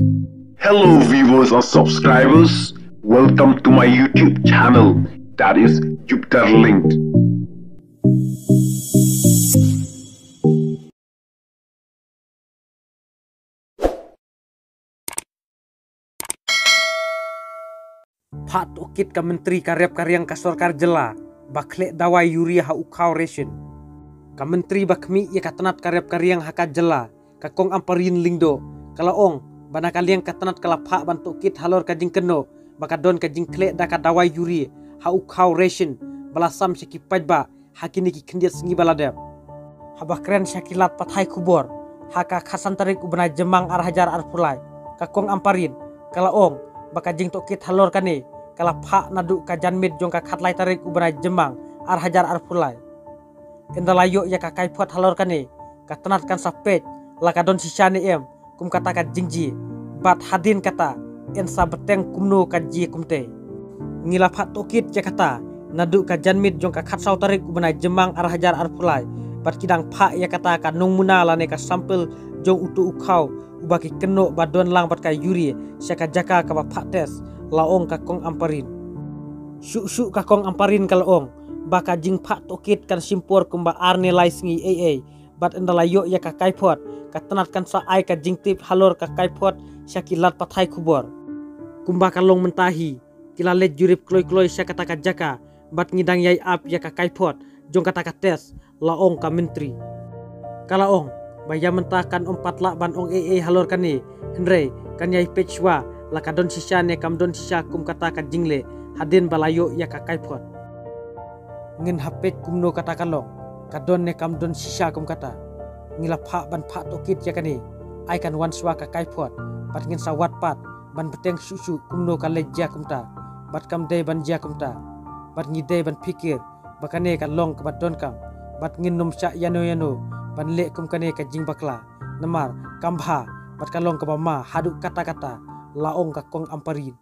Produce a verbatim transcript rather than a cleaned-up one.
Hello viewers and subscribers, welcome to my YouTube channel, that is Jupiter Linked. Phah tohkit ka Myntri ka rep ka riang ka sorkar jylla ba khleh dawai urea ha u khaw ration. Ka Myntri ba khmih ïa ka tnat ka rep ka riang ha ka jylla, ka Kong Ampareen Lyngdoh, ka la ong ba na ka liang ka tnat ka la phah ban tohkit halor ka jingkynnoh ba ka don ka jingkhleh da ka dawai urea ha u khaw ration ba la sam sha ki paidbah ha kine ki khyndiat sngi ba la dep. Haba kren sha ki lad pathai khubor ha ka khatsan tarik u bnai Jymmang ar hajar arphew lai, ka Kong Ampareen ka la ong ba ka jingtohkit halor kane ka la phah naduh ka janmiet jong ka khatlai tarik u bnai Jymmang ar hajar arphew lai. Ynda la ïoh ïa ka kaiphod halor kane, ka tnat kan sa peit la ka don shisha ne em kum kata ka jingjia, bad hadien kata yn sa bteng kumno ka jia kumtei. Ngi la phah tohkit ïa kata naduh ka janmiet jong ka khatsaw tarik u bnai Jymmang ar hajar arphew lai, bad ki dang phah ïa kata ka nongmuna lane ka sample jong uto u khaw uba ki kynnoh ba don lang bad ka urea sha ka jaka kaba phah test, la ong ka Kong Ampareen. Shuh shuh ka Kong Ampareen ka la ong ba ka jingphah tohkit kan shim por kumba ar ne lai sngi ei ei, bad ynda la ïoh ïa ka kaiphod, ka tnat kan sa ai ka jingtip halor ka kaiphod sha ki lad pathai khubor. Kumba ka long mynta hi, ki la leit jurip kloi kloi sha kata ka jaka, bad ngi dang ïai ap ïa ka kaiphod jong kata ka test, la ong ka Myntri. Ka la ong ba ïa mynta kan ym pat lah ban ong ei ei halor kane, hynrei kan ïai peit shuwa la ka don shisha ne kam don shisha kum kata ka jingleh hadien ba la ïoh ïa ka kaiphod. Ngin hap peit kumno kata ka long, ka don ne kam don shisha kum kata. Ngi la phah ban phah tohkit ïa kane, ai kan wan shuwa ka kaiphod, bad ngin sa wad pat ban bteng shuh shuh kumno ka leh jia kumta, bad kam dei ban jia kumta, bad ngi dei ban phikir ba kane ka long kaba donkam, bad ngin ym shah ïano ïano ban leh kum kane ka jingbakla, namar kam bha bad ka long kaba ma haduh katta katta, la ong ka Kong Ampareen.